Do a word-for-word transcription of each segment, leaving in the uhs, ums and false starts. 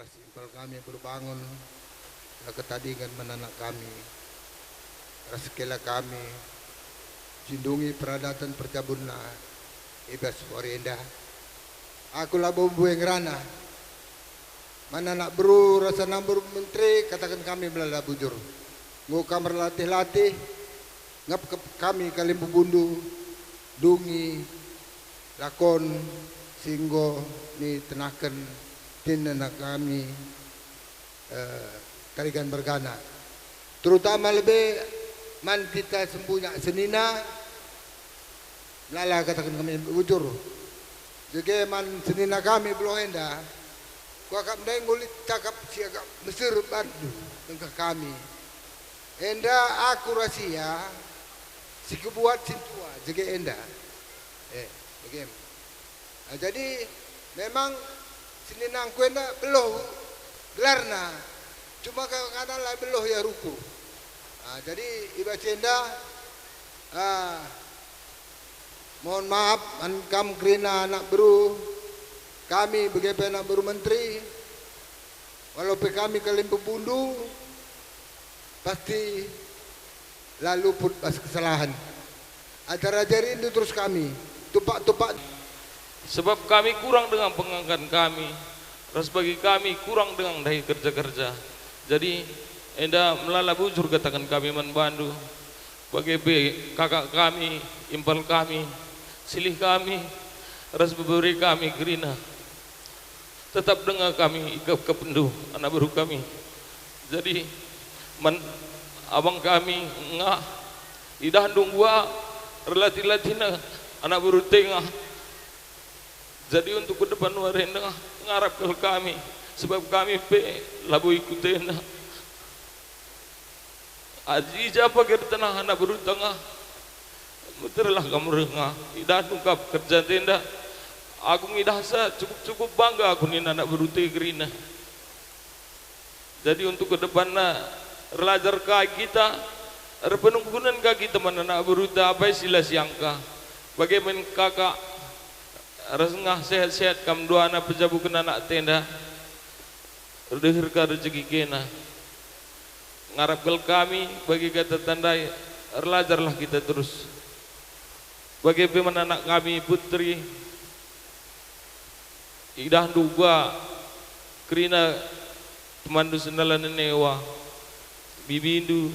Simpel kami berbangun, la ketadingen man anak kami, ras kela kami, sindungi peradaten perjabunna i bas wari enda. Aku labo mbue ngerana. Man anak beru ras anak beru menteri, kataken kami melala bujur. Enggo kam erlatih-latih, ngepkep kami kalimbubundu, dungi lakon si enggo nitenahken tinena kami, eh, Karigan mergana. Terutama lebe man kita sempunyak senina, melala kataken kami bujur. Jage man senina kami beluh enda, kuakap ndai ngulit cakap si agak mesur bandu nengkah kami. Enda aku rasia si kubuat sintua jage enda. Eh, bage. Nah, jadi memang seninangku enda beluh gelarna, cuma kadang-kadang la beluh ia rukur. Nah, jadi i bas enda, ah, mohon maaf man kam kerina anak beru kami, bage pe anak beru menteri, walau pe kami kalimbubundu, pasti la luput bas kesalahen. Ajar-ajarindu terus kami, tupak-tupak. Sebab kami kurang denga pengangkan kami, ras bagi kami kurang denga ndahi kerja-kerja. Jadi, enda melala bujur kataken kami man bandu, bage pe kakak kami, impal kami, silih kami, ras bebere kami kerina. Tetap denga kami ikepkepndu, anak beru kami. Jadi, man abang kami ngah, idahndu ngua erlatih-latihna anak beru tengah. Jadi, untuk ke depan wari enda ngarap kal kami, sebab kami pe labo ikutenda. Aji i ja pagi ertenah anak beru tengah, muterlah kam reh ngah, idahndu kap kerja tenda. Aku ngidahsa cukup-cukup bangga aku nina anak beru te kerina. Jadi untuk ke depanna, erlajar ka kita, erpenungkunen ka kita man anak beru ta apai si la siangka. Bage min kakak, ras ngah sehat-sehat kam duana pejabuken anak tenda. Erdeher ka rejeki kena. Ngarap kal kami bagi kata tandai, erlajarlah kita terus. Bage pe man anak kami putri, idahndu uga kerina temanndu sendalan newa, bibindu,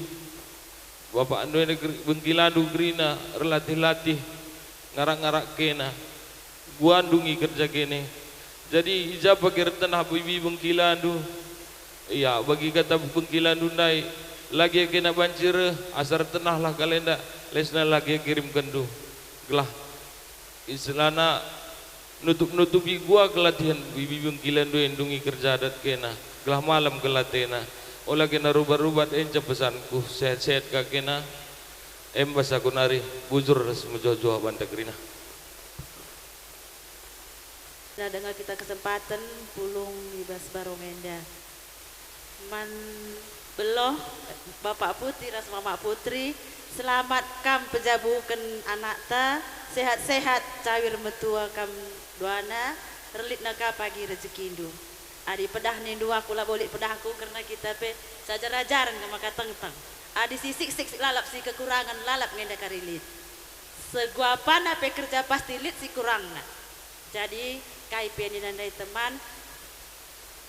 bapakndu enda ger-, bengkilandu kerina erlatih-latih, ngarak-ngarak kena. Guandungi kerja kene. Jadi, i ja pagi ertenah bibi bengkilandu, ia bagi kata bengkilandu ndai, lagi kena banci reh, asa ertenahlah kalenda, lesna lagi kirimkenndu. Gelah istilahna nutup-nutupi gua kelatihen bibi bengkilandu e ndungi kerja adat kena, gelah malem gelatena. Ola kena rubat-rubat enca pesanku, sehat-sehat ka kena. Em bas aku nari, bujur ras mejuah-juah banta kerina. Nah, denga kita kesempaten pulung i bas barung enda. Man beloh, Bapak Putri ras Mama Putri, selamat kam pejabuken anakta, sehat-sehat, cawir metua kam duana, relitna ka pagi rejekindu. Adi pedah nindu aku labo lit pedahku kerna kita pe sajar-ajaren nge maka tengteng. Adi si siksik si lalap si kekurangen lalap nge enda kari lit. Seguapana pe kerja pasti lit si kurangna. Jadi, kai pe nina ndai teman,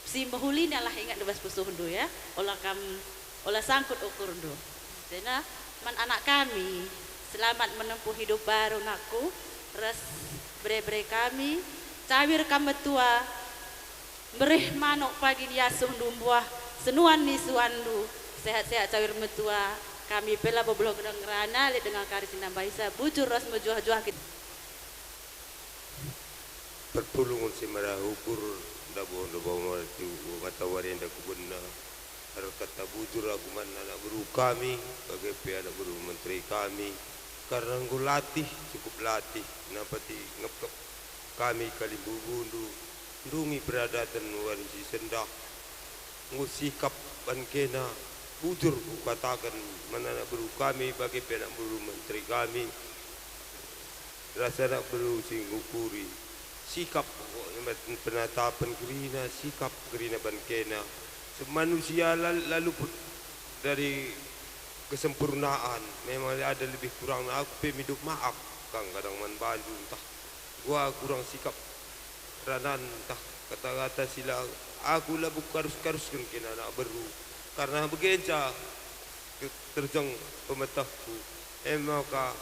si mehulina lah ingat bas pusuhndu ya, ola kam, ola sangkut ukurndu. Jena man anak kami, selamat menempuh hidup baru nakku, ras bere-bere kami, cawir kam metua, mbereh manuk pagi ni asuhndu mbuah senuan ni suanndu, sehat-sehat cawir metua, kami pe labo beluh gedang ngerana, lit denga kari si nambahisa, bujur ras mejuah-juah kita. Perpulungen si mada ukur, ndabo-ndabo mada mata wari enda kubenna. Erkata bujur aku man anak beru kami, bage pe anak beru menteri kami, karna enggo latih, cukup latih, napati ngepkep kami kalimbubundu, ndungi peradaten wari si sendah. Enggo sikap ban kena, bujur kukataken man anak beru kami, bage pe anak beru menteri kami, ras anak beru si ngukuri. Sikap pokokna Penatapen kerina, sikap kerina ban kena. Manusia lal-, lalu put-, dari kesempurnaan. Memang ada lebih kurang, aku pe midop maaf kang kadang man bandu, ntah gua kurang sikap ranan, ntah kata-kata si la, aku labo karus-karusken kena anak beru. Karna begenca ke-, terjeng pemetehku. E maka,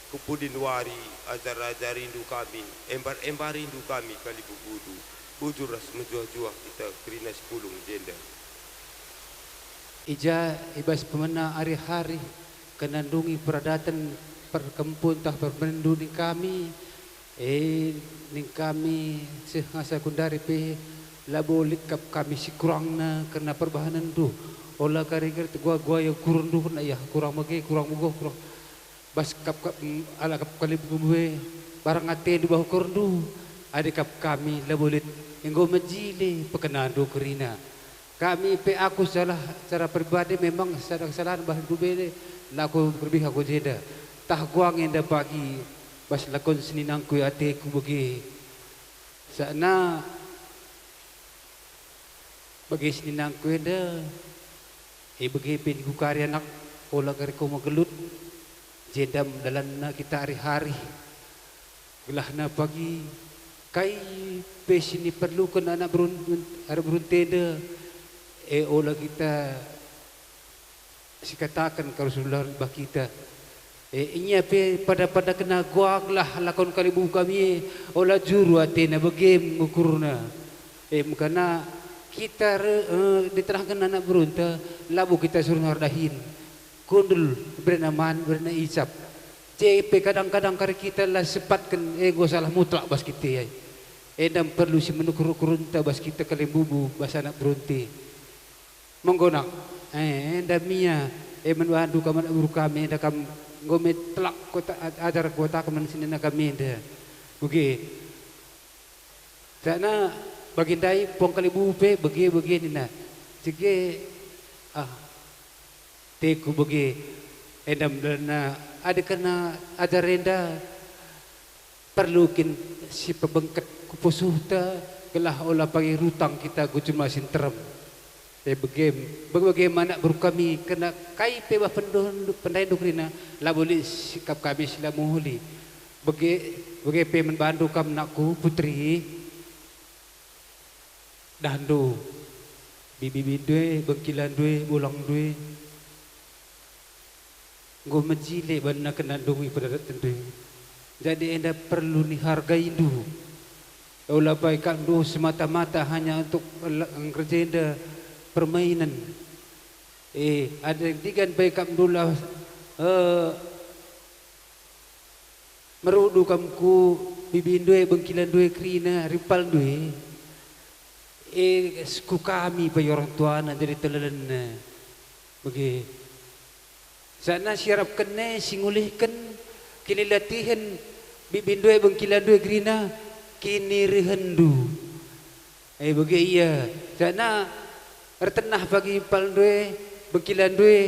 ku pudin wari, ajar-ajarindu kami, embar-embarindu kami kalibubundu, bujur ras mejuah-juah kita kerina si pulung jenda. I ja i bas pemena ari-hari, kenandungi peradaten perkempun tah perbendu ning kami, e, ning kami seh ngasa kundari pe labo lit kap kami si kurangna kerna perbahanenndu. Ola kari-kari tegua-gua ia ukurndu, kerna ia kurang bage, kurang megoh, kurang bas kap, kap, mm, ala kap kalibubundu e, barang atendu bah ukurndu. Adi kap kami labo lit, enggo mejile pekenandu kerina. Kami pe aku salah cara pribadi memang sada kesalahan bah ndube la kuberbih aku jenda. Tah guang enda pagi bas lakon seninangku i ateku bage. Sakna bage seninangku enda, e bage pe niku kari anak, ola kari ko megelut, jenda dalanna kita ari-hari. Gelahna pagi, kai pe si niperluken anak berun-, anak berunta enda, e ola kita sikataken kal Rasulullah bah kita. E, ia pe pada-pada kena guanglah lakon kalibubu kami e, ola juru atena bage ngukurna. E, mekana kita re-, e, ditehahken anak berunta, labo kita suruh erdahin. Kundul, iberena man, iberena icap. Je pe kadang-kadang kari kita la sepatken, e, enggo salah mutlak bas kita e. Enda perlu si menukur-ukurenta bas kita kalimbubu, bas anak berunta. Menggo nak, e, enda mia, e, man bandu kam anak beru kami, enda kam enggo me telak kuta-, a-, ajar kukataken man senina kami enda. Bage. Sakna bagi ndai puang kalimbubu pe bage-bage nina. Cege, ah, teku bage, enda mdalna adi kerna ajar enda perlu kin si pebengket ku pusuhta gelah ola pagi rutang kita ku juma si nterem. E bage, bage-bage man anak beru kami, kerna kai pe bah pendu-, pendaindu kerina, labo lit sikap kami si la mehuli. Bage, bage pe man bandu kam nakku, Putri. Dahndu, bibi-bibindu e, bengkilandu e, bulangndu e. Enggo mejile banna kenandu i peradaten e. Jadi enda perlu nihargaindu. Ola bai kap ndu semata-mata hanya untuk la-, ngerjenda permainen. E, adi ndigan bai kap ndu la, e, merudu kam ku bibindu e, bengkilandu e kerina, ripalndu e. E, ku kami bai orang tuana jadi telalenna. Bage. Sakna si arapkenna e si ngulihken kinilatihen bibindu e, bengkilandu e kerina kinirihenndu. E bage ia, sakna ertenah pagi palndu e, bengkilandu e,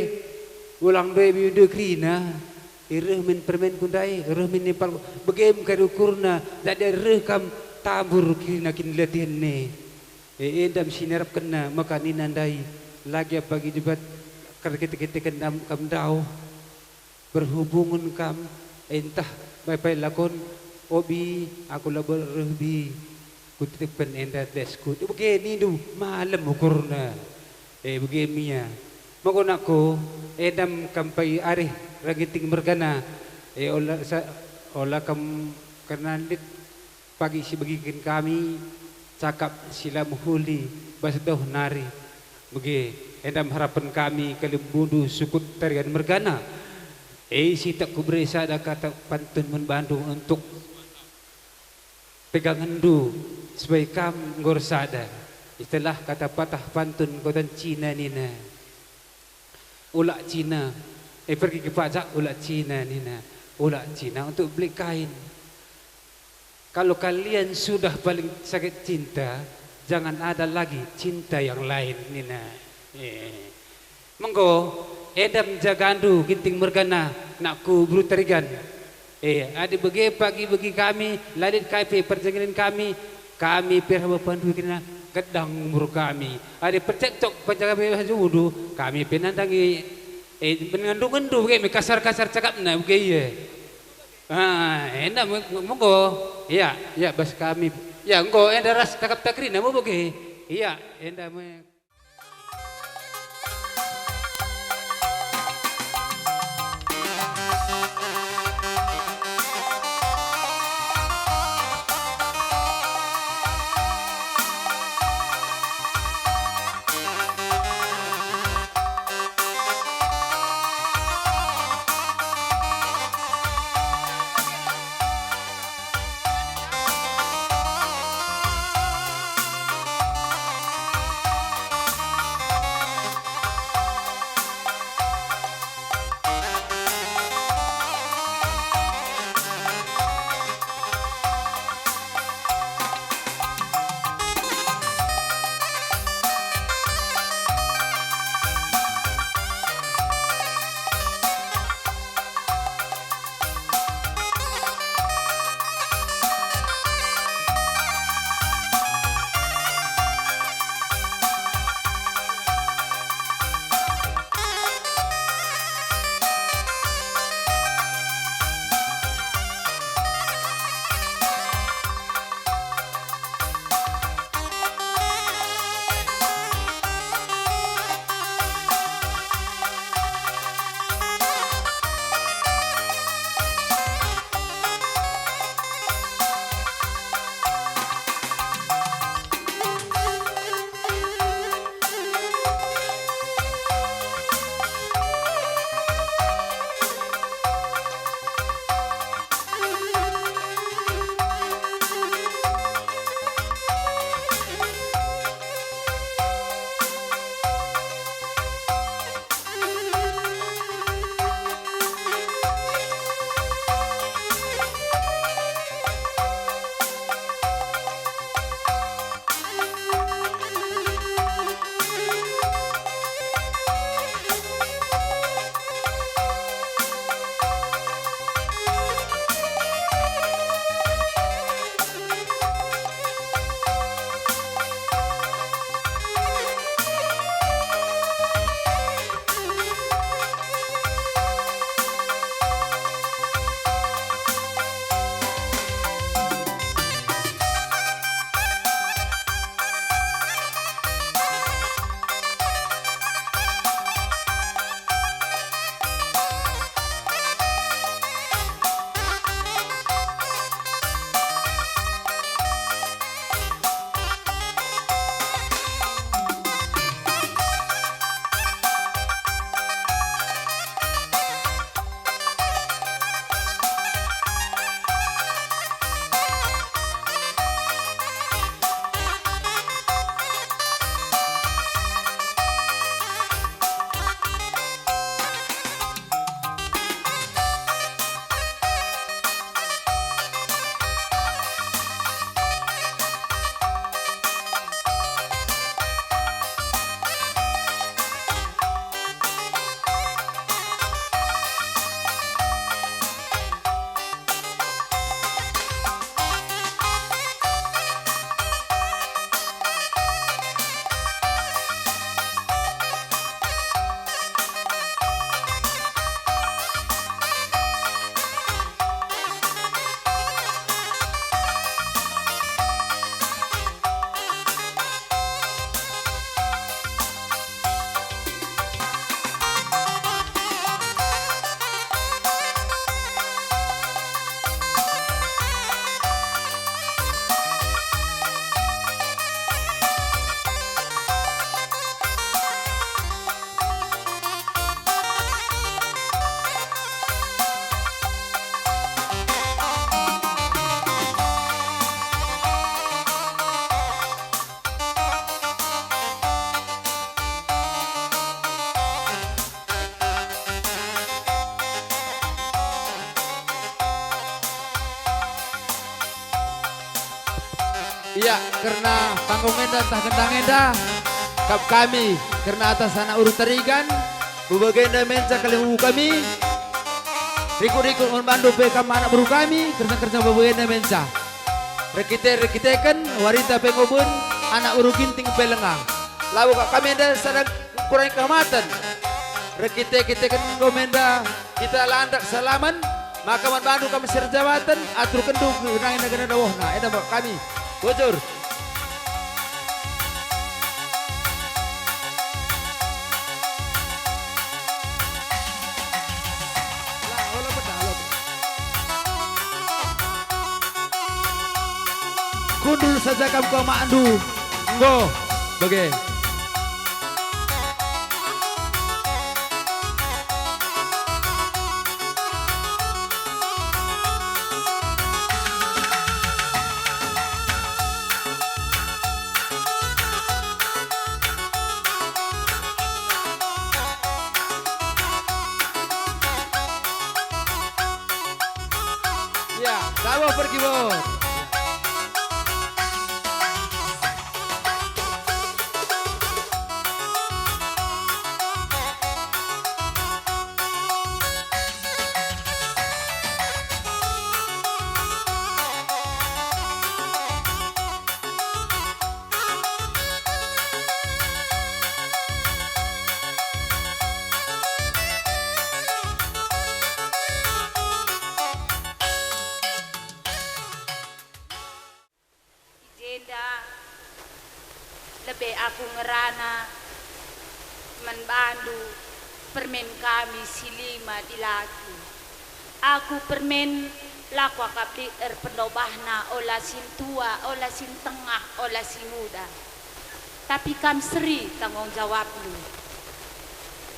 ulangndu e, bibindu e kerina. Reh min permainku ndai, reh min nipal, bage me kari ukurna, jadi reh kam tambur kerina kinilatihen e. E, enda me si niarapkenna, maka nina ndai, lagi apa gi jebat, kerkete-keteken kam ndauh, berhubungen kam, e ntah bai-bai lakon, o bi, aku labo reh bi, kutitipken enda desku. Bage nindu, malem ukurna. E, bage mia. Maka nakku, enda me kam bai arih Rangginting mergana. E, ola sa-, ola kam kerna lit pagi si begiken kami cakap si la mehuli bas dauh nari. Bage, enda me harapen kami kalimbubundu sukut Tarigan mergana. E, sitik kubere sada kata pantun man bandu untuk pegangenndu, supaya kam enggo ersada. Istilah kata patah pantun kota Cina nina, ulak Cina, e, pergi ke pajak ulak Cina nina, ulak Cina untuk beli kain. Kalau kalian sudah paling sakit cinta, jangan ada lagi cinta yang lain, nina. Eh. Menggo, enda me jagandu Ginting mergana, nakku beru Tarigan. Eh, adi bage pagi begi kami, la lit kai pe perjengelen kami, kami pe raba pandu kerina gedang umur kami. Adi percetok panjaga pe jundu, kami pe nandangi, eh, mengendu-ngendu bage me kasar-kasar cakapna bage, eh. Ah, enda me-, me-, menggo. Iya, iya, bas kami. Ya, enggo enda ras cakapta kerina me bage. Iya, enda me. Ia, kerna panggung enda ntah gendang enda, kap kami, kerna atas anak Uru Tarigan, bebagenda menca kalimbubu kami. Rikut-rikut man bandu pe kam anak beru kami, kerja-kerja bebena menca. Rikite-rikiteken warita pe ngoben, anak beru Ginting pe lenga. Labo kap kami enda sada kurangi kehamaten. Rikite-kiteken enggo menda kita landak salaman, maka man bandu kami sierjabaten, aturkenndu genangi nagana dawohna, enda me kami. Bujur. Kundul saja kam ku amakndu. Enggo, bage. Ya, dawah pergi, Bos. I jenda lebe aku ngerana man bandu permen kami si lima dilaki. Aku permen la kuakap lit erpendobahna, ola sintua, ola sintengah, ola singuda. Tapi kam seri tanggung jawabndu.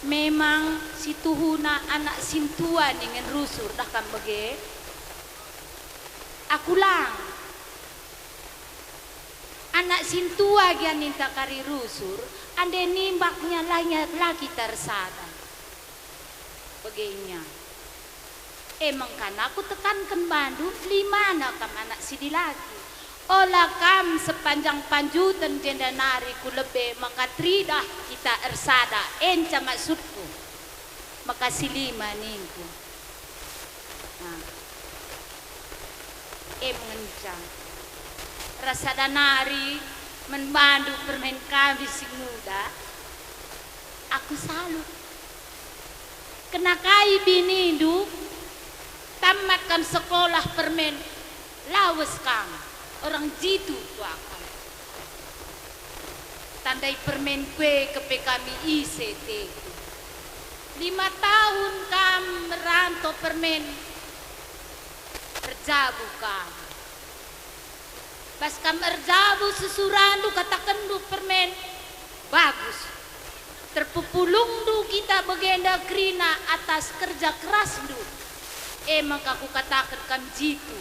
Memang situhuna anak sintua ningen rusur dah kam bage? Aku lang. Anak sintua gia ninta kari rusur, ande nimbaknya la, la kita ersada. Bagenya. E mengkana kutekanken bandu, limana kam anak si dilaki. Ola kam sepanjang panjuten jenda nari ku lebe maka teridah kita ersada, enca maksudku. Maka si lima ningku. Nah. E ngenca. Ras sada nari man bandu permen kami si nguda, aku salut. Kena kai binindu, tamat kam sekolah permen, lawes kam, orang jitu kuakap. Tandai permen kue kepe kami ise teku. Lima tahun kam meranto permen, erjabu kam. Bas kam erjabu sesurandu katakenndu permen, bagus. Terpepulungndu kita bagenda kerina atas kerja kerasndu. E maka kukataken kam jitu.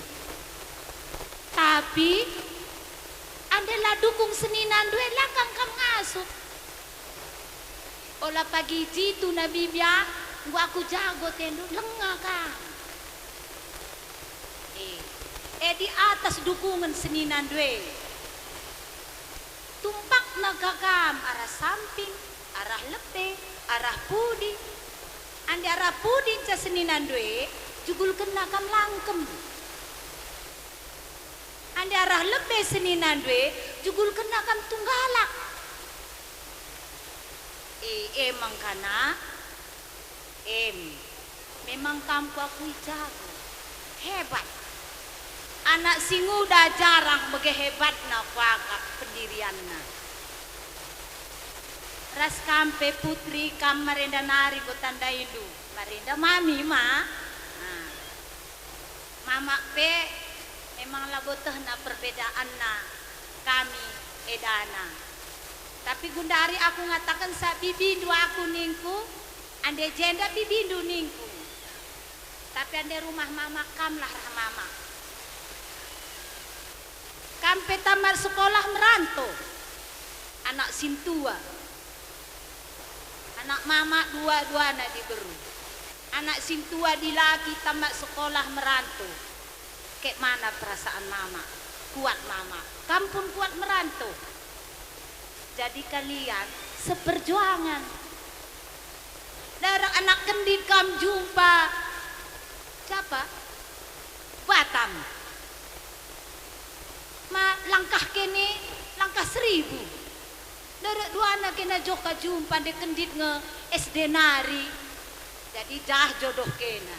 Tapi, ande la dukung seninandu e, la kang kam ngasup. Ola pagi jitu na bibia, enggo aku jago tendu, lenga kam. E, e di atas dukungen seninandu e. Tumpakna ka kam arah samping, arah lebe, arah pudi. Ande arah pudi nca seninandu e, jugulkenna kam langkem. Ande arah lebe seninandu e, jugulkenna kam tunggalak. E, e mangkana, em, memang kam kuakui jago. Hebat. Anak si nguda jarang bage hebatna kuakap pendirianna. Ras kam pe, Putri, kam marenda nari enggo tandaindu. Marenda mami ma. Ah. Mamak pe memang labo tehna perbedaanna kami edana. Tapi gundari aku ngatakensa bibindu aku ningku, ande jenda bibindu ningku. Tapi ande rumah mamak kamlah rah mamak. Kam pe tamat sekolah meranto, anak sintua. Anak mamak dua-duana diberu. Anak sintua dilaki tamat sekolah meranto. Kek mana perasaan mamak? Kuat mamak. Kam pun kuat meranto. Jadi kalian seperjuangan. Darah anak kendit kam jumpa. Apa? Batam. Ma langkah kene, langkah seribu. Derek duana kena joh ka jumpa nde kendit nge S D nari. Jadi jah jodoh kena.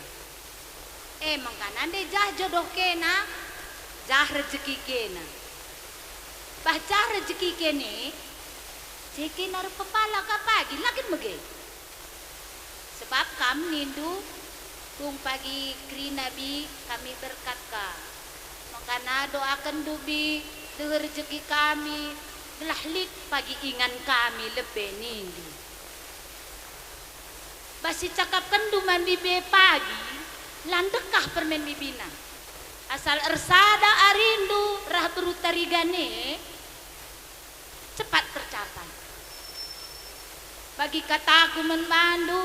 E mengkana nde jah jodoh kena, jah rejeki kena. Bah jah rejeki kene, je kena erpepala ka pagi, la kin mege? Sebab kam nindu, tung pagi kerina bi kami berkat ka. Mengkana doakenndu bi, deher rejeki kami, gelah lit pagi ingan kami lebe nindu. Bas icakapkenndu man bibi e pagi, la ndekah permen bibina. Asal ersada arindu rah beru Tarigan e, cepat tercapai. Bagi kataku man bandu,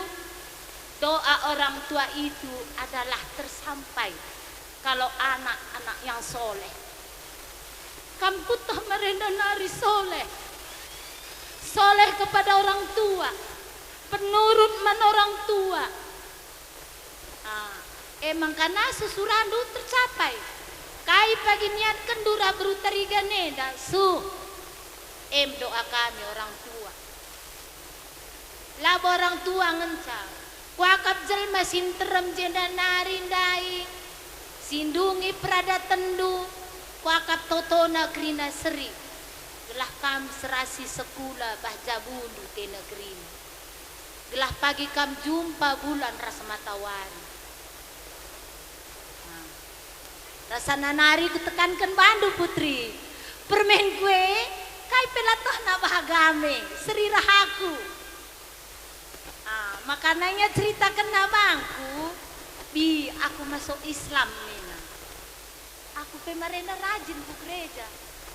doa orang tua itu adalah tersampai kalau anak-anak yang soleh. Kam kueteh marenda nari soleh. Soleh kepada orang tua, penurut man orang tua. Ah, e mengkana sesurandu tercapai. Kai pagi niatkenndu rah beru Tarigan enda, suh. Em doa kami orang tua. Labo orang tua ngenca. Kuakap jelma si nterem jenda nari ndai, si ndungi peradatenndu, kuakap totona kerina seri, gelah kam serasi sekula bah jabundu te negerindu. Gelah pagi kam jumpa bulan ras matawari. Nah, rasana nari kutekanken bandu, Putri. Permenku e, kai pe la tohna bah agame, seri rah aku. Ah, makana ia ceritakenna bangku, "Bi, aku masuk Islam," nina. Aku pe marenda rajin ku gereja,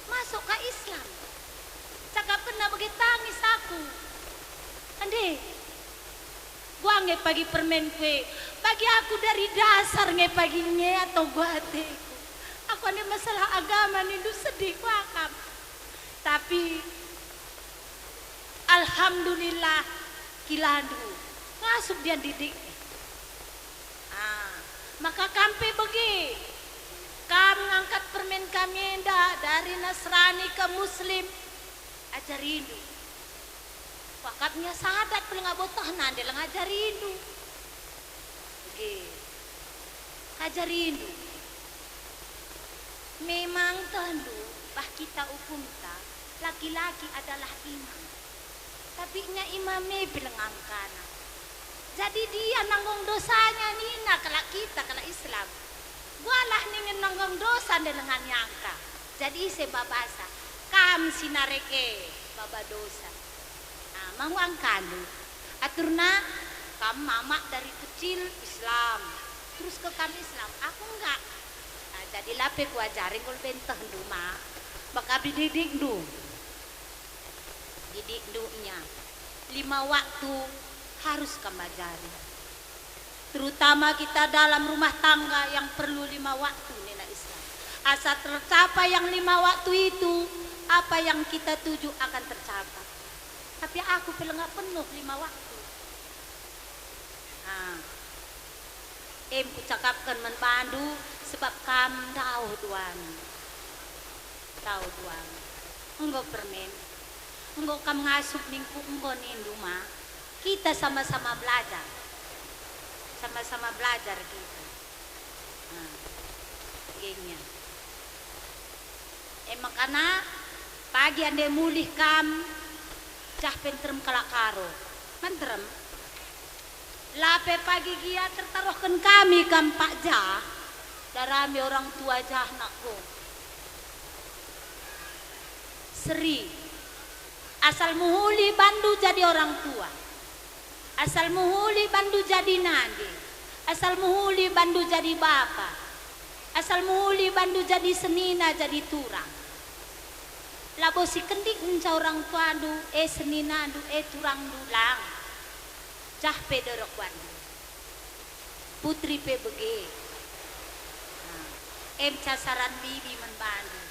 masuk ka Islam. Cakapkenna bage tangis aku. Ende, gua nge pagi permenku e, bagi aku dari dasar nge pagi nge atau gua ateku. Aku ande masalah agama nindu sedih kuakap. Tapi, alhamdulillah, kilandu ngasup dia didik. Ah, maka kam pe bage. Kam ngangkat permen kami enda dari Nasrani ke Muslim, ajarindu. Wakapnya sadat pe langa botehna ande langa ajarindu. Bage. Ajarindu. Memang tehndu bah kita ukumta, laki-laki adalah imam. Tapi nya imam e pe lengangkana. Jadi dia nanggung dosanya nina kalak kita, kalak Islam. Gualah ningen nanggung dosa nde lengan nyangka. Jadi ise babasa, kam si nareke baba dosa. Ah, manguangkandu. Aturna, kam mamak dari kecil Islam. Terus ke kam Islam, aku enggak. Ah, jadi lape kuajari ngul bentehndu ma. Maka didikndu. Didikndu nya, lima waktu harus kam ajari. Terutama kita dalam rumah tangga yang perlu lima waktu nina Islam. Asa tercapai yang lima waktu itu, apa yang kita tuju akan tercapai. Tapi aku pe langa penuh lima waktu. Ah. Em kucakapken man bandu, sebab kam ndauh duami. Ndauh duami. Enggo permen. Enggo kam ngasup ningku enggo nindu ma. Kita sama-sama belajar. Sama-sama belajar kita. Nah, gengnya. E mekana, pagi ande mulih kam, jah pe nterem kalak Karo. Menterem. Lape pagi gia tertaruhken kami kam pak jah, darami orang tua jah nakku. Seri. Asal mehuli bandu jadi orang tua. Asal mehuli bandu jadi nande, asal mehuli bandu jadi bapa, asal mehuli bandu jadi senina, jadi turang. Labo si kendik ngenca orang tuandu, e seninandu, e turangndu, lang. Jah pe derek bandu. Putri pe bage. Nah, emca saran bibi man bandu.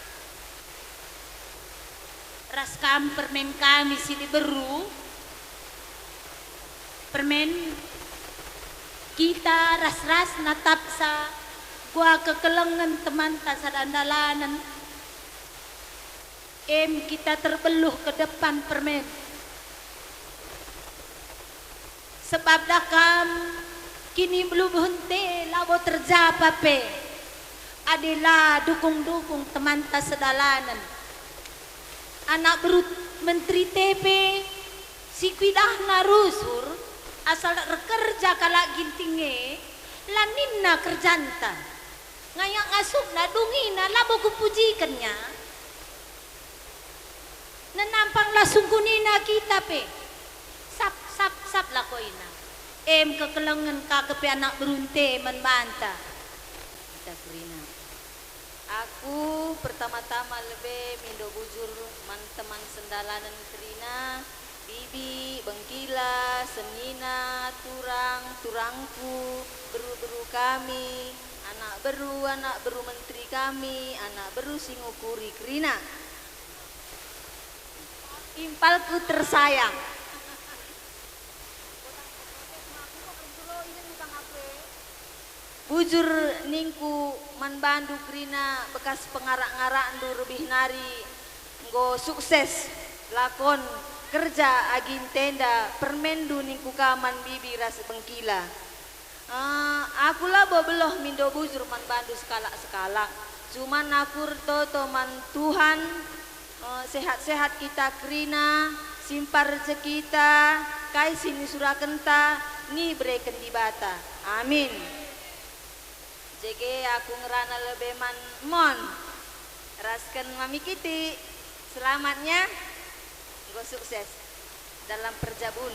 Ras kam permen kami si diberu, permen Kita ras-ras natapsa gua kekelengen temanta sada ndalanen, em kita terbeluh ke depan permen. Sebab da kam kinibelubuhente labo terjapa pe, adi la dukung-dukung temanta sedalanen. Anak beru menteri te pe, si kuidahna rusur, asal erkerja kalak Ginting e, la ninna kerjanta. Ngayak ngasupna dungina labo kupujikennya. Nenampang la sungkunina kita pe. Sap, sap, sap lakoina. Em kekelengen ka kepe anak berunte man banta. Kita kerina. Aku pertama-tama lebe mindo bujur man teman sendalanen kerina, bibi, bengkila, senina, turang, turangku, beru-beru kami, anak beru, anak beru menteri kami, anak beru si ngukuri kerina. Impalku tersayang. Bujur ningku man bandu kerina bekas pengarak-ngarakndu rebih nari enggo sukses lakon kerja agi ntenda permenndu ningku ka man bibi ras bengkila. Eh, aku labo beluh mindo bujur man bandu sekalak-sekalak, cuman aku ertoto man Tuhan, eh, sehat-sehat kita kerina, simpar rejekita, kai si nisurakenta, ngibereken Dibata. Amin. Jage aku ngerana lebe man Mon rasken Mami Kiti. Selamatnya enggo sukses dalam perjabun.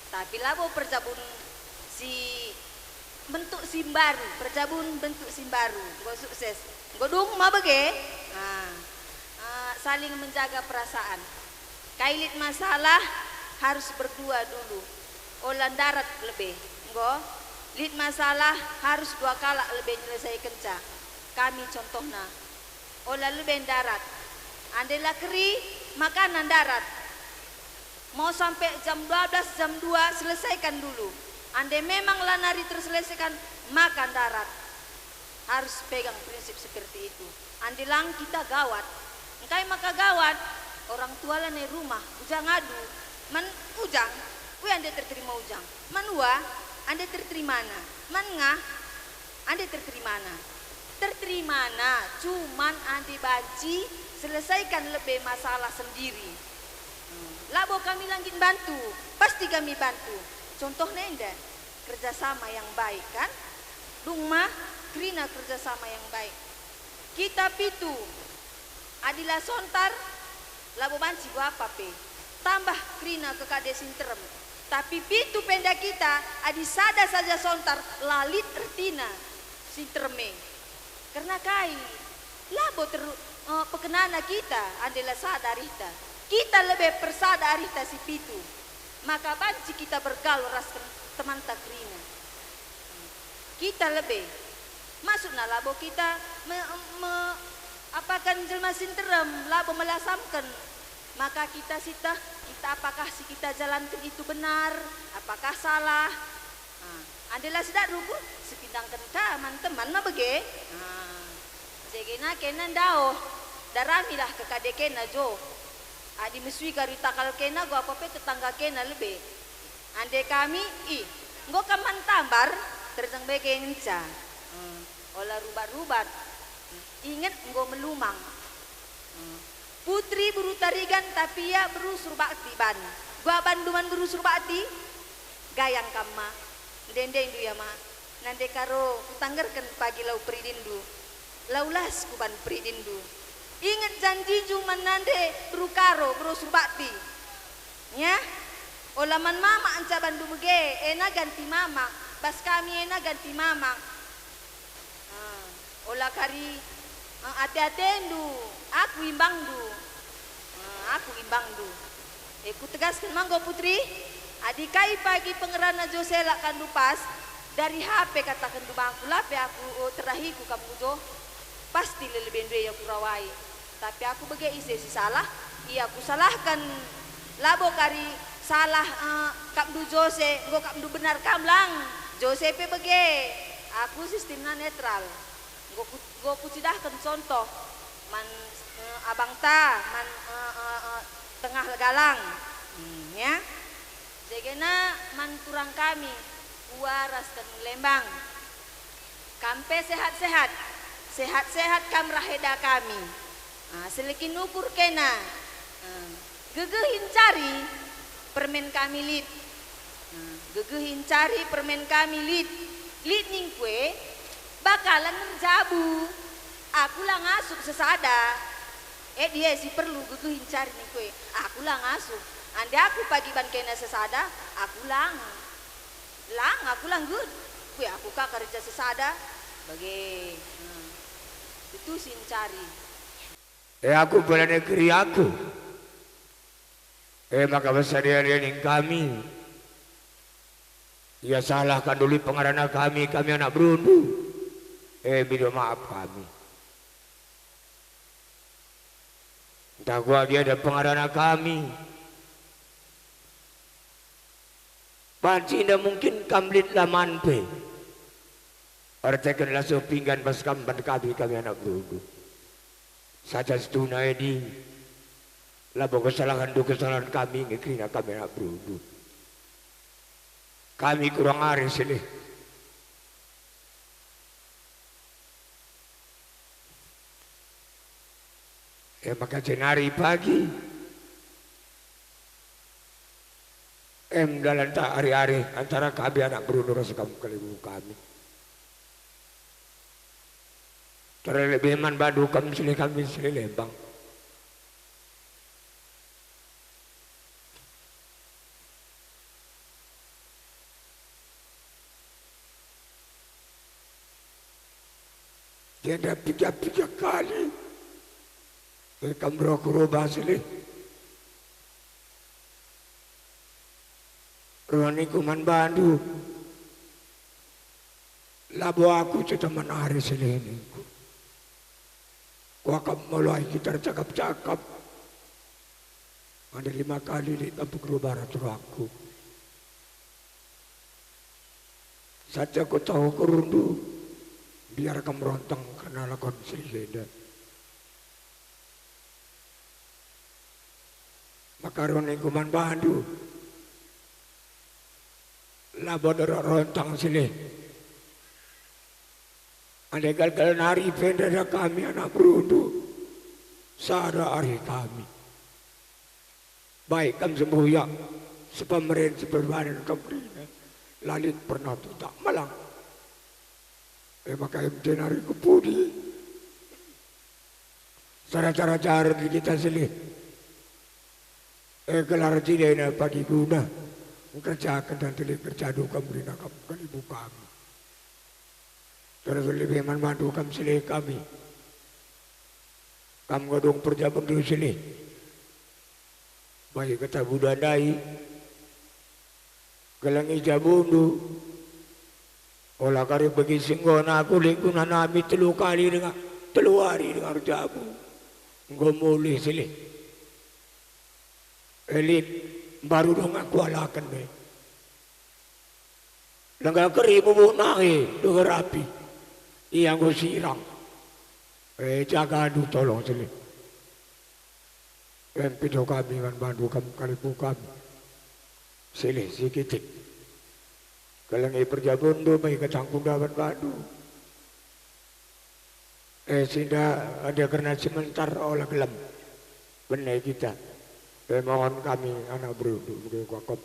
Tapi labo perjabun si bentuk si mbaru, perjabun bentuk si mbaru, enggo sukses. Enggo dung ma bage? Ah, ah, saling menjaga perasaan. Kai lit masalah harus berdua dulu. Ola ndarat lebe. Enggo? Lit masalah harus dua kalak lebe nyelesaikenca. Kami contohna. Ola lebe ndarat. Ande la keri, makana ndarat. Mau sampe jam dua belas, jam dua, selesaikan dulu. Ande memang la nari terselesaikan, maka ndarat. Harus pegang prinsip seperti itu. Ande lang kita gawat. Engkai maka gawat? Orang tua lanai rumah, uja ngadu. Man ujang, ue ande terterima ujang. Man ua, ande terterimana. Man ngah, ande terterimana. Terterimana, cuman ande banci selesaikan lebe masalah sendiri. Hmm, labo kami la nggit bantu, pasti kami bantu. Contohna enda, kerjasama yang baik, kan? Dung ma kerina kerjasama yang baik. Kita pitu, adi la sontar, labo banci guapa pe. Tambah kerina kekade si nterem. Tapi pitu pe enda kita, adi sada saja sontar, la lit ertina si nterem e. Kerna kai? Labo ter-, eh, pekenana kita, ande la sada arihta. Kita lebe persada arihta si pitu. Maka banci kita bergaul ras tem-, temanta kerina. Kita lebe. Maksudna labo kita me-, me-, apaken jelma si nterem, labo melasamken. Maka kita siteh, kita apakah si kita jalanken itu benar, apakah salah. Ah, ande la sidat rukur, sipindangken ka man teman ma bage. Ah, jegena kena ndaoh, daramilah kekade kena jo. Adi mesui kari takal kena, guapa pe tetangga kena lebe. Ande kami, ih, enggo kam man tambar, terjeng bage ngenca. Hmm, ola rubat-rubat. Inget enggo melumang. Hmm. Putri beru Tarigan, tapi ia beru Surbakti ban. Gua bandu man beru Surbakti? Gayang kam ma. Ndende-ndendu ia ma. Nande karo kutanggerken pagi lau peridindu. Lau las kuban peridindu. Inget janjinju man nande beru Karo, beru Surbakti. Nya? Ola man mamak nca bandu bage, ena ganti mamak, bas kami ena ganti mamak. Ah, ola kari, ah, ate-atendu, aku imbangndu. Ah, aku imbangndu. E, kutegasken ma enggo, Putri, adi kai pagi pengerana jo selak kandu pas, dari hape katakenndu bangku, la pe aku, o, terahiku kam ku jo. Pasti lelebendu e ia kurawai. Tapi aku bage ise si salah, ia kusalahken. Labo kari salah, eh, kapndu jo se, enggo kapndu benar kam lang. Jose pe bage, aku sistemna netral. Enggo ku-, enggo kucidahken contoh man, eh, abangta, man, eh, eh, eh, tengah galang. Hmm, ya. Jegena man turang kami, Kua ras Tenun Lembang. Kam pe sehat-sehat, sehat-sehat kam rah eda kami. Ah, selekin ukur kena. Ah, gegeh incari permen kami lit. Ah, gegeh incari permen kami lit. Lit ningku e, bakalan erjabu. Aku la ngasup sesada. E dia si perlu gegeh incari ningku e. Aku la ngasup. Ande aku pagi ban kena sesada, aku lang. Lang aku lang good. Bue aku ka kerja sesada. Bage. Hmm. Itu si ncari. E aku bela negeri aku. E maka basa dia ning kami. Ia salah kan duli pengarana kami, kami anak berundu. E mido maaf kami. Ntah kuga dia ada pengarana kami. Banci nda mungkin kam lit laman pe. Erteken la seh pinggan bas kam ban kami, kami anak berundu. Saja situhuna edi, labo kesalahenndu kesalahen kami nge kerina kami anak berundu. Kami kurang arih silih. E maka jenari pagi, em dalanta ari-ari antara kami anak berundu ras kam kalimbubu kami. Terlebih man bandu kam silih kami silih Lembang. Jenda piga-piga kali, eh, kam roh ku rumah silih. Roh ningku man bandu, labo aku cetemen ari silih ningku. Kuakap mulai kita ercakap-cakap. Ada lima kali lit ampuk rubah ras rohku. Saja ku tahu kurundu, biar kam rontang kerna lakon silih enda. Maka roh ningku man bandu, labo derek rontang silih. Ande galgal nari pe ndada kami anak berundu, sada ari kami. Baik kam sembuyak, sepemeren, seperbanan kam kerina, la lit pernah tutak malang. E maka em jenari ku pudi. Cara-cara jahat kita silih. E gelar cilena pagi guna. Engkerjaken dan teli kerja duka merina kam kalimbubu kami. Terlebih man bandu kam silih kami. Kam ngodung perjabundu silih. Bagi kata buda ndai. Gelengi jabundu. Ola kari bagi si enggo aku lit guna nami telu kali denga, telu ari denga erjabu. Enggo mulih silih. E lit, mbaru dong aku alaken e. Lengga keri bubuk nai, deger api. Ia enggo sirang. E, jagandu tolong silih. Em pido kami man bandu kam kalimbubu kami. Silih sikitik. Kelengi perjabundu mai kacangkunda man bandu. E, sinda ada kerna sementar ola gelem. Bene kita. E, mohon kami anak berundu, bage kuakap.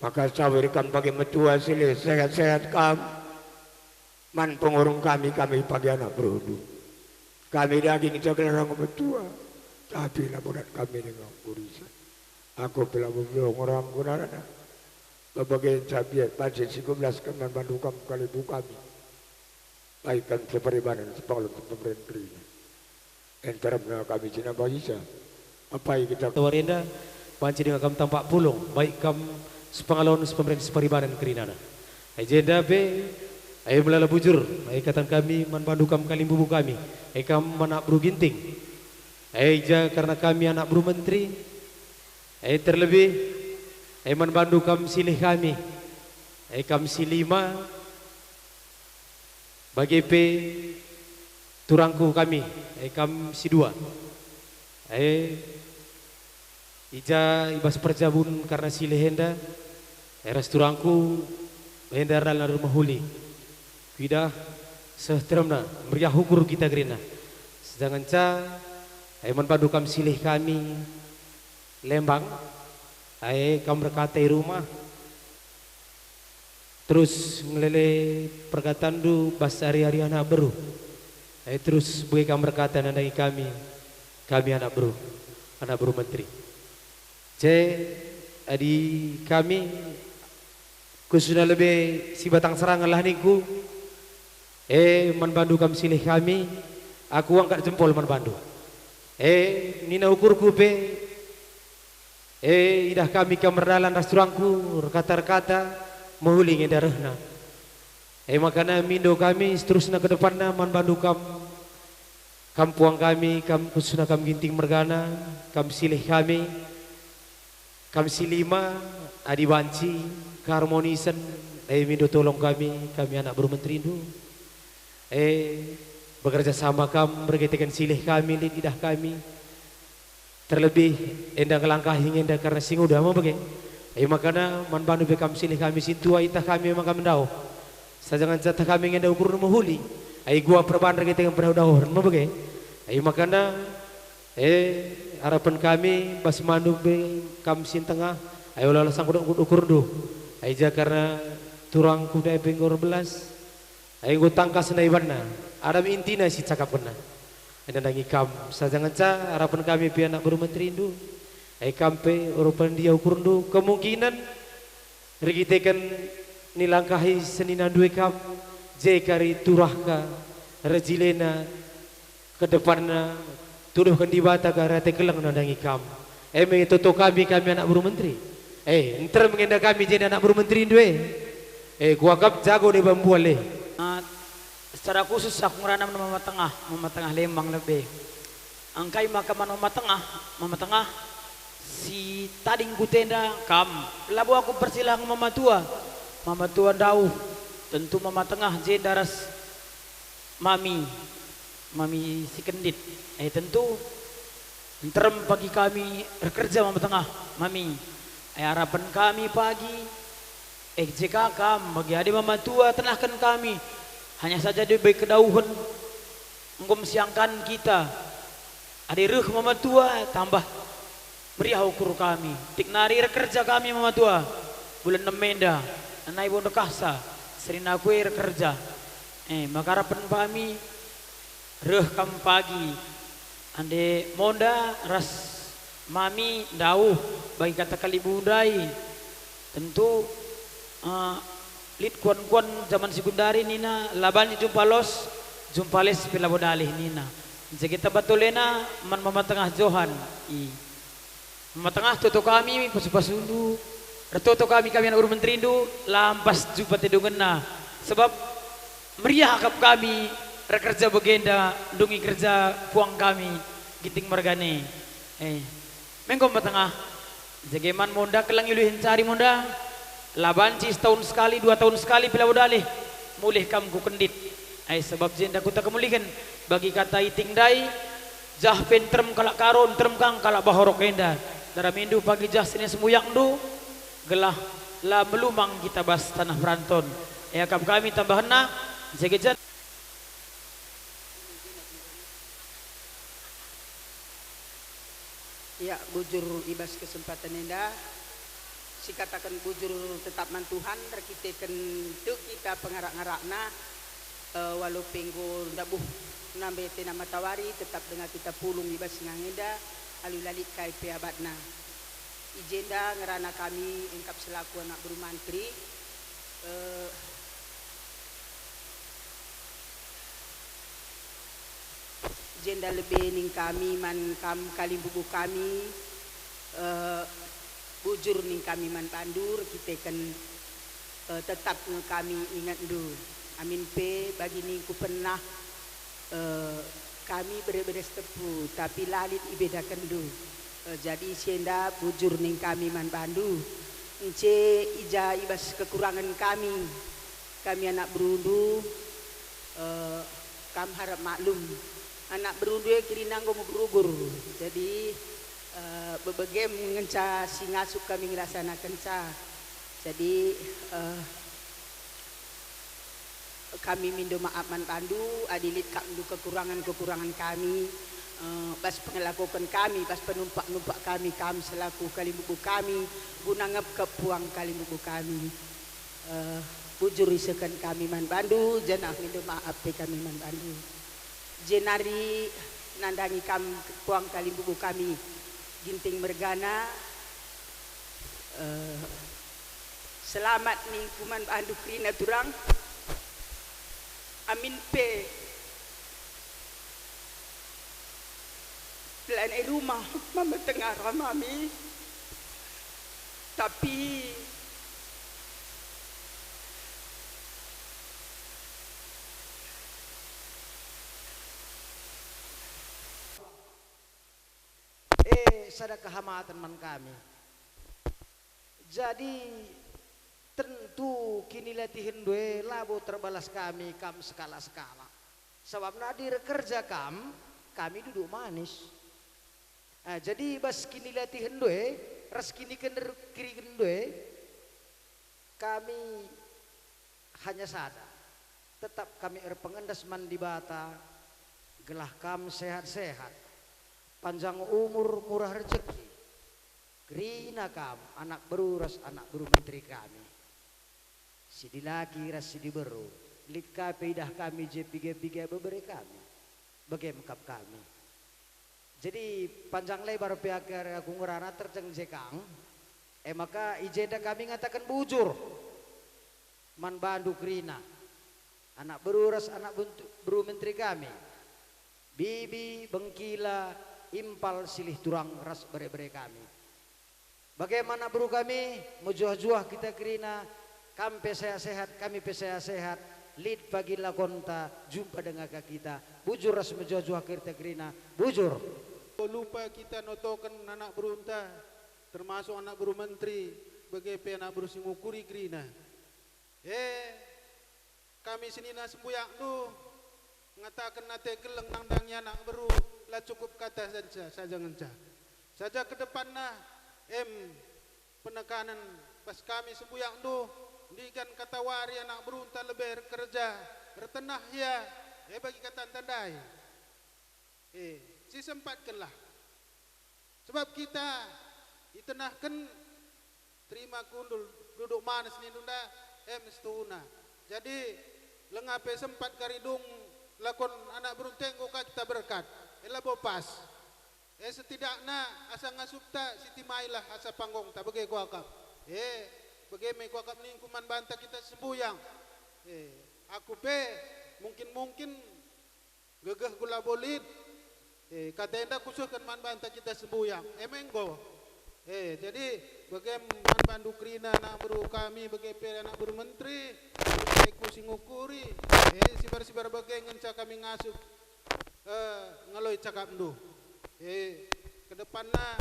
Maka sawir kam pagi metua silih, sehat-sehat kam. Man pengurung kami, kami pagi anak berundu. Kami daging jagal rang metua, tapi labo dat kami denga gurisa. Aku pe labo bedoh ngorang gunana. Bage cabiat banci si kubelasken man bandu kam kalimbubu kami. Baik kam separibanan, sepengalon, sepemeren kerina. Enteremna kami si nambah isa. Apai kita. Tawari enda, banci denga kam tampak pulung, baik kam sepengalon, sepemeren, separibanan kerinana. Ai jenda pe, ai melala bujur, ai katan kami man bandu kam kalimbubu kami, ai kam anak beru Ginting. Ai ja kerna kami anak beru menteri, ai terlebih E man bandu kam silih kami, e kam si lima, bage pe turangku kami, e kam si dua. E, i ja i bas perjabun kerna silih enda, e ras turangku enda erdalan mehuli. Kuidah seh teremna, meriah ukur kita kerina. Sedangenca, e man bandu kam silih kami, Lembang, e kam erkata i rumah, terus ngelele perkatanndu bas ari-ari anak beru. E terus bage kam erkata nandangi kami, kami anak beru, anak beru menteri. Ce, adi kami khususna lebe si batang serangan lah ningku, e man bandu kam silih kami, aku angkat jempol man bandu. E, nina ukurku pe, e, idah kami kam erdalan ras turangku, erkata-erkata, mehuli nge enda rehna. E makana mindo kami seterusna ke depanna man bandu kam, kam puang kami, kam khususna kam Ginting mergana, kam silih kami, kam si lima, adi banci, keharmonisen, e mindo tolong kami, kami anak beru menterindu. E, bekerja sama kam, erkiteken silih kami, lit idah kami. Terlebih enda ngelangkahi nge enda kerna si nguda me bage. Ai makana man bandu pe kam silih kami sintua itah kami maka mendauh. Saja ngenca tah kami nge enda ukurndu mehuli. Ai gua perban erkiteken pedauh-dauhen me bage. Ai makana, e, arapen kami bas man bandu pe kam si tengah. Ai ola-ola sangkut-sangkut ukurndu. Ai ja kerna turangku ndai pe enggo erbelas. Ai enggo tangkas nai banna, ada me intina si cakapkenna. Ai nandangi kam, saja ngenca arapen kami pe anak beru menterindu. Ai kam pe, urupen dia ukurndu, kemungkinen erkiteken nilangkahi seninandu e kam, je kari turahka, rejilena, ke depanna, tuduhken Dibata ka rate keleng nandangi kam. E me toto kami, kami anak beru menteri. E, nterem nge enda kami jenda anak beru menterindu e. E, kuakap jago deba mbual e. Ah, secara khusus aku ngerana man Mama Tengah, Mama Tengah Lembang lebe. Engkai maka man Mama Tengah, Mama Tengah si tading kutenda kam. Labo aku persilahken Mama Tua. Mama Tua ndauh, tentu Mama Tengah jenda ras Mami, Mami si kendit. E tentu, nterem pagi kami erkerja Mama Tengah, Mami. E arapen kami pagi, e je ka kam, bagi adi Mama Tua tenahken kami, hanya saja dibai kedauhen, enggo mesiangkan kita. Adi reh Mama Tua, tambah meriah ukur kami. Tik nari erkerja kami Mama Tua, bulan enem enda, nai bo ndekahsa, senina aku e erkerja. E, maka arapen kami, reh kam pagi, ande Monda ras Mami ndauh bagi kata kalibu ndai. Tentu, eh, lit kuan-kuan jaman si gundari nina, "La banci jumpa los, jumpa les pe labo dalih," nina. Jage taba tolena man Mama Tengah Johan i. Mama Tengah, toto kami pasu-pasundu, ertoto kami, kami anak beru menterindu, lampas jumpa tedungenna. Sebab meriah akap kami erkerja bagenda ndungi kerja puang kami, Ginting mergana. Eh, mengko Mama Tengah. Jage man Monda, kelengi luhen cari Monda. La banci setahun sekali, dua tahun sekali pe labo dalih, mulih kam ku kendit. Ai sebab jenda kuta kemulihen bagi kata iting ndai, jah pe nterem kalak Karo, nterem kang kalak Bahorok enda. Daramindu pagi jah senina semuyakndu, gelah la melumang kita bas taneh peranton. Iakap kami tambahenna, jage ja- Ya, bujur i bas kesempatan enda, sikataken bujur tetap man Tuhan, erkiteken tek kita pengarak-ngarakna, eh, walau pe enggo ndabuh nambe tena matawari, tetap denga kita pulung i bas ngangenda, alu la lit kai pe abatna. I jenda ngerana kami engkap selaku anak beru mantri, eh, Jenda lebe ning kami man kam kalimbubu kami, eh, bujur ning kami man bandu erkiteken, eh, tetap nge kami ingetndu. Amin pe bagi ningku pernah, eh, kami bere-bere Sitepu, tapi la lit ibedakenndu. Eh, jadi si enda bujur ning kami man bandu. Ence i ja i bas kekurangen kami, kami anak berundu, eh, kam harap maklum. Anak berundu e kerina enggo megurugur. Jadi, eh, bebegem ngenca si ngasup kami ngerasanakenca. Jadi, eh, Kami mindo maap man bandu, adi lit kapndu kekurangen-kekurangen kami, eh, bas pengelakoken kami, bas penumpak-numpak kami, kam selaku kalimbubu kami, guna ngepkep puang kalimbubu kami. Eh, bujur isehken kami man bandu, janah mindo maap pe kami man bandu. Jenari nandangi kam puang kalimbubu kami, Ginting mergana, eh, Selamat ningku man bandu kerina turang. Amin pe. Lanai rumah mama tengara mami. Tapi eh, sada kehamaten man kami. Jadi, tentu kinilatihenNdu e labo terbalas kami kam sekalak-sekalak. Sabap nadi erkerja kam, kami duduk manis. Ah, jadi bas kinilatihenNdu e, ras kiniken-, kinikenNdu e, kami hanya sada, tetap kami erpengendas man Dibata, gelah kam sehat-sehat, panjang umur, murah rejeki. Kerina kam, anak beru ras anak beru menteri kami. Si dilaki ras si diberu, lit ka pe idah kami je piga-piga bebere kami, bage me kap kami. Jadi, panjang lebar pe ake aku ngerana terjeng je kang, e maka i jenda kami ngataken bujur man bandu kerina, anak beru ras anak bentu-, beru menteri kami, bibi, bengkila, impal, silih turang ras bere-bere kami. Bage man anak beru kami, mejuah-juah kita kerina, kam pe sehat-sehat, kami pe sehat-sehat, lit pagi lakonta, jumpa denga ka kita, bujur ras mejuah-juah kita kerina, bujur. Lupa kita notoken anak berunta, termasuk anak beru menteri, bage pe anak beru si ngukuri kerina. Eh, kami senina sembuyakndu, ngataken ate keleng nandangi anak beru, la cukup kata saja, saja ngenca. Saja ke depanna, em, penekanen bas kami sembuyakndu, ndigan katawari anak berunta lebe erkerja, ertenah ia, e bagi katanta ndai. Eh, sisempatkenlah. Sebab kita itenahken terima kundul, duduk manis nindu nda, em situhuna. Jadi, langa pe sempat kari dung lakon anak berunta enggo ka kita berkat. E labo pas. E, setidakna asa ngasupta sitimailah asa panggongta, bage kuakap. E, bage me kuakap ningku man banta kita sembuyang. E, aku pe mungkin-mungkin gegeh ku labo lit. E, kata enda kusehken man banta kita sembuyang. E me enggo. E, jadi, bage man bandu kerina anak beru kami, bage pe anak beru menteri, bage ku si ngukuri. E, sibar-sibar bage ngenca kami ngasup, e, ngaloi cakapndu. E, ke depanna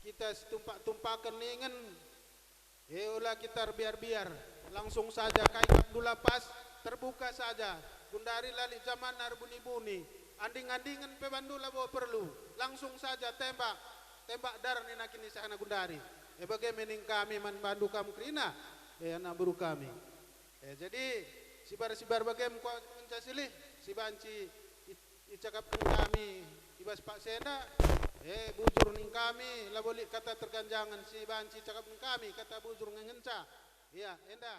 kita situmpak-tumpaken ningen. E, ula kita erbiar-biar, langsung saja kai kap ndula pas, terbuka saja. Gundari la lit jamanna erbuni-buni, anding-andingen pe bandu labo perlu, langsung saja tembak, tembak dar nina kinisahna gundari. E bage me ning kami man bandu kam kerina, e anak beru kami. E, jadi, sibar-sibar bage me kuakap ngenca silih, si banci i-, icakapken kami i bas paksa enda, e, bujur ning kami, labo lit kata terganjangen si banci icakapken kami, kata bujur nge-, ngenca. Ia, enda.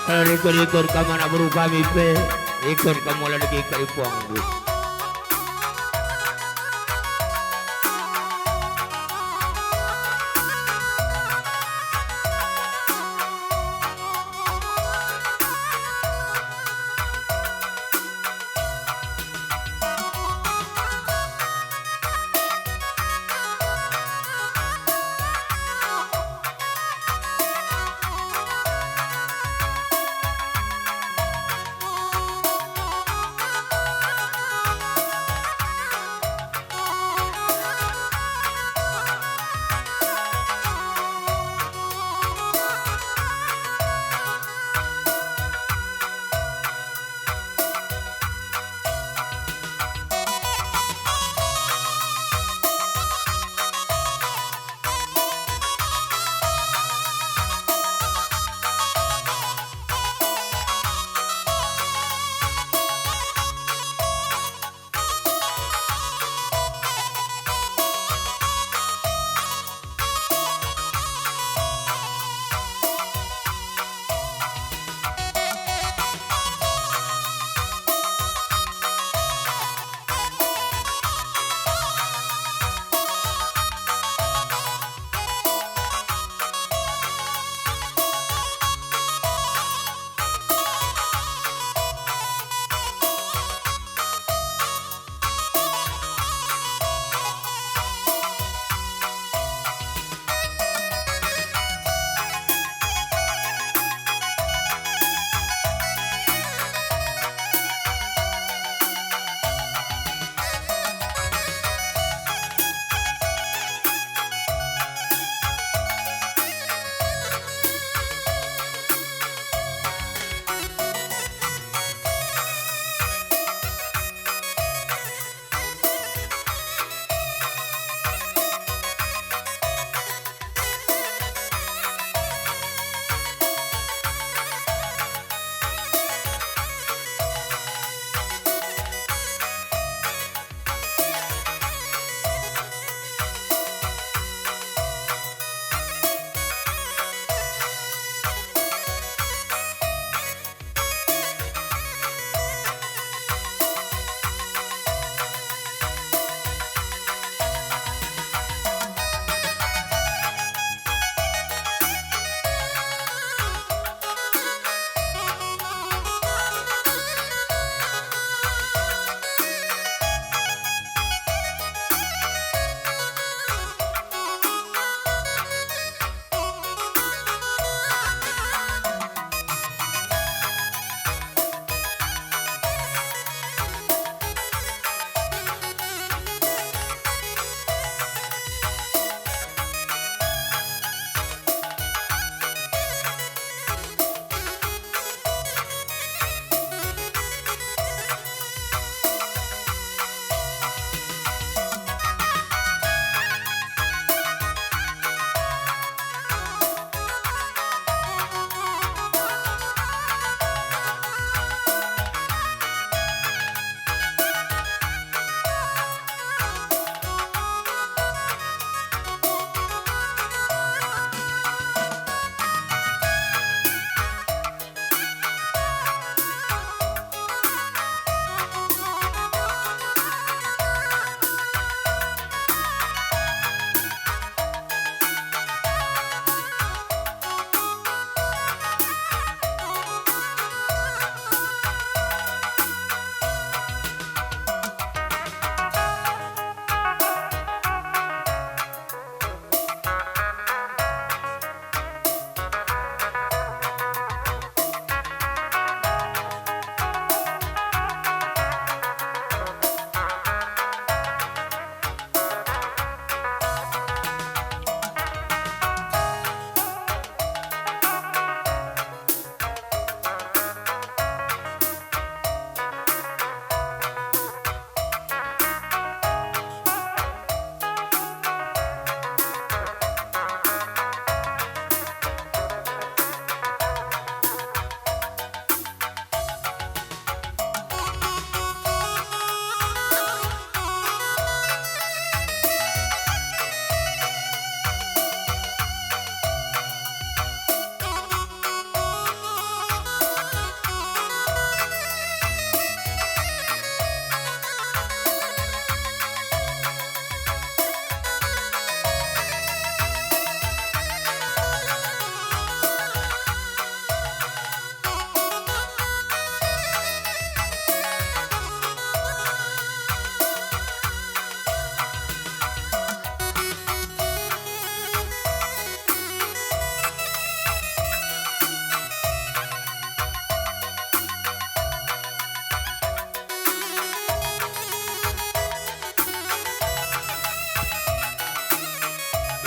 Rikut-rikut kam anak beru kami pe, ikut kam ola dage kai puangndu.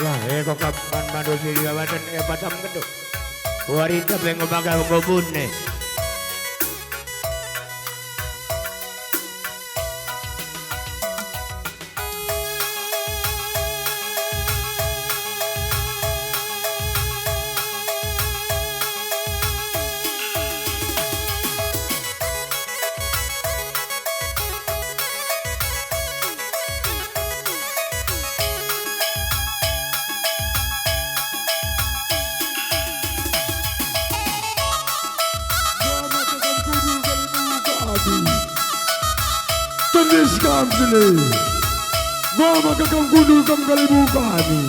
Lah, eko kap man bandu si digawaten, e, patam gendu. Kuarita pe enggo bagah enggo bune. Tendis kam sini. Mama kakang gundul kam kalibu kami.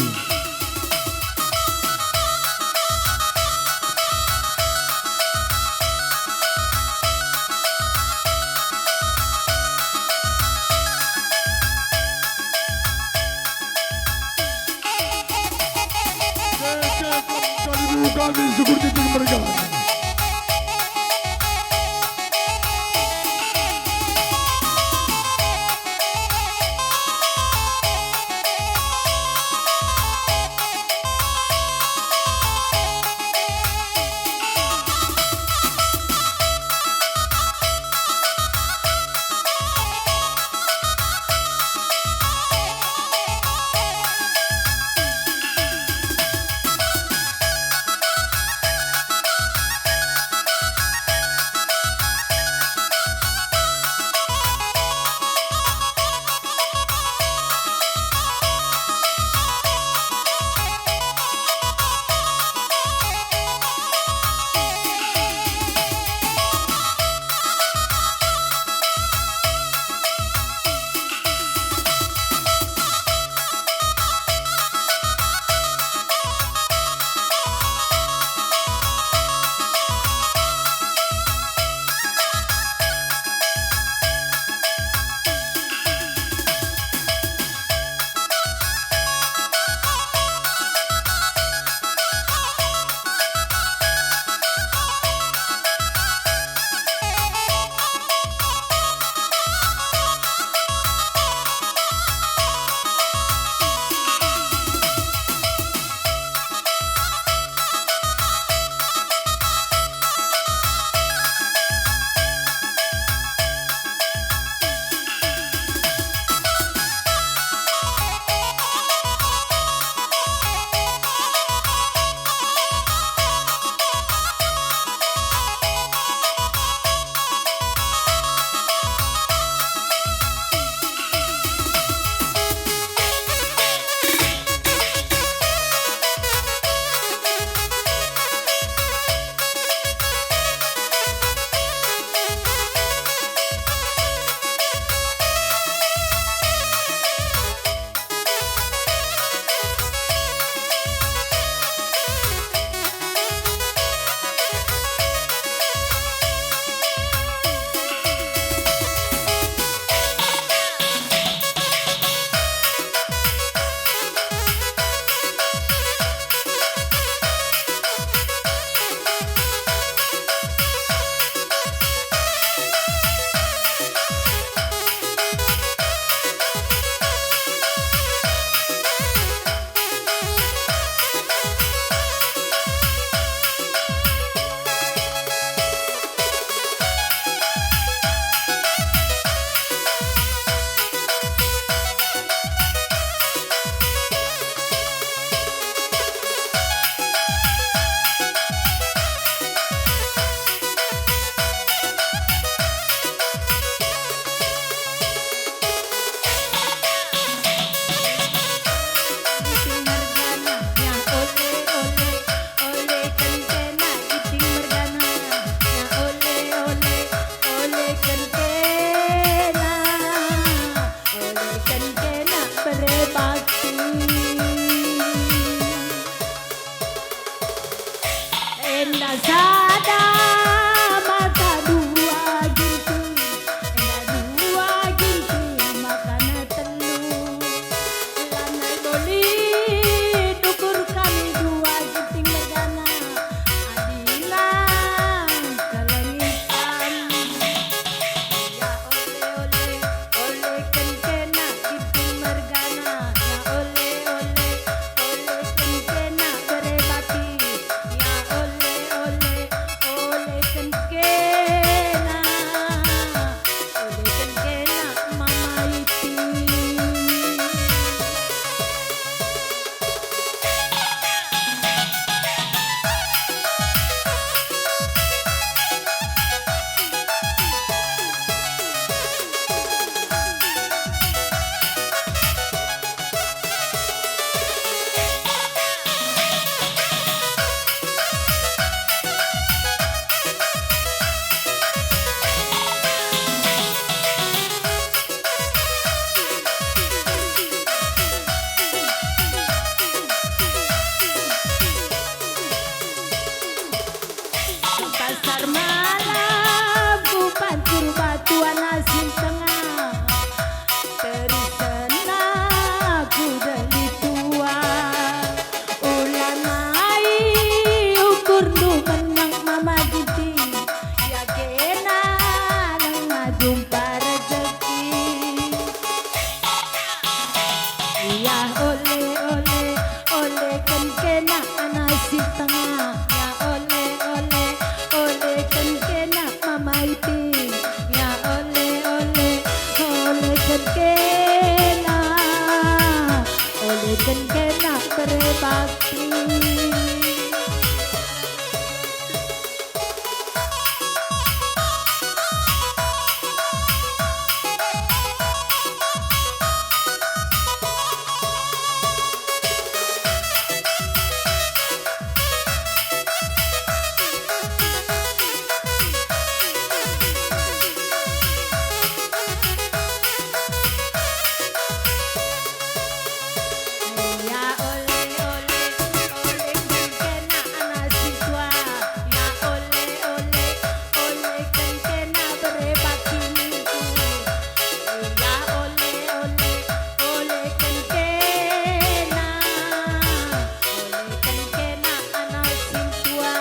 Kalibu kami syukur kita mereka. Jumpa rezeki. Ia ole, ole, oleken kena anak si tengah. Ia ole, ole, oleken kena mama ipin. Ia ole, ole, oleken kena, oleken kena bere bakti. Ya ole, ole, oleken kena anak si tua. Ya ole, ole, oleken kena bere bakti ningku. Ya ole, ole, oleken kena, oleken kena anak si tua.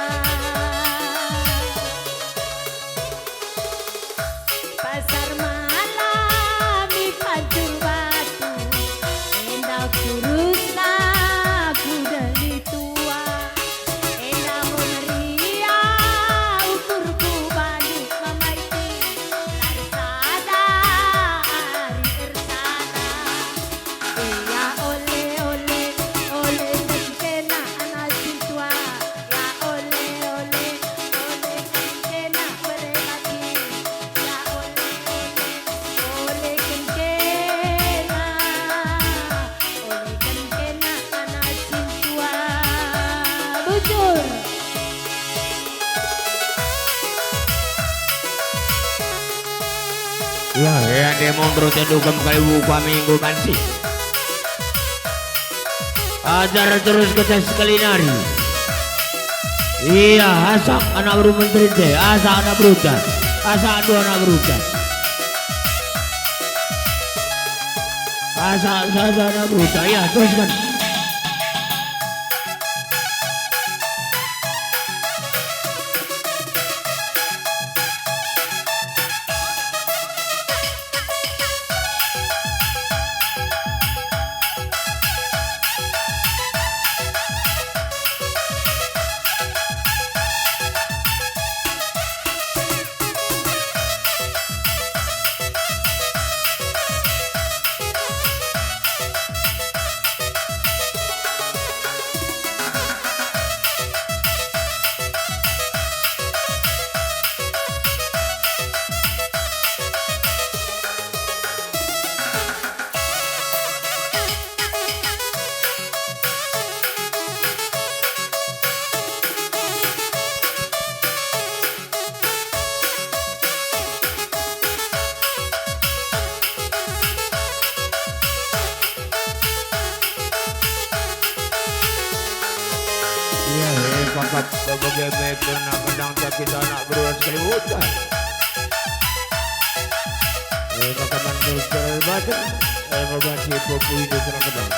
Pasar malam i Pancur Batu, enda kurusna kudeli tua. Enda mun ria ukurku bali mamaiti, lar sada ari ersada. Ia ole, ole, oleken kena anak si tua. Ia ole, ole, oleken kena bere bakti. Ia ole, ole, oleken kena, oleken kena anak si tua. Bujur. Ya, ya, demo terus jadu kam kai buka minggu banci. Ajar terus kita sekali nari. Iya, asak anak beru menteri te, asak anak beruta, asak dua anak beruta. Asak saja anak beruta, ya, teruskan. Iya, eh, pakat sebagai mepena kendang sakit anak beruas kalimutan. Eh, maka mandu terbatin, eh, membanci popu ini senang kendang.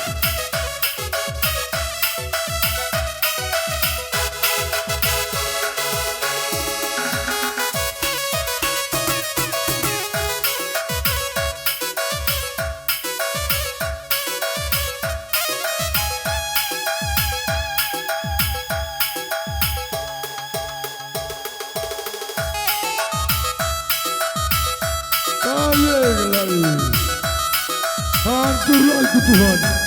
Aye, kelai. Hancurlah ikut Tuhan.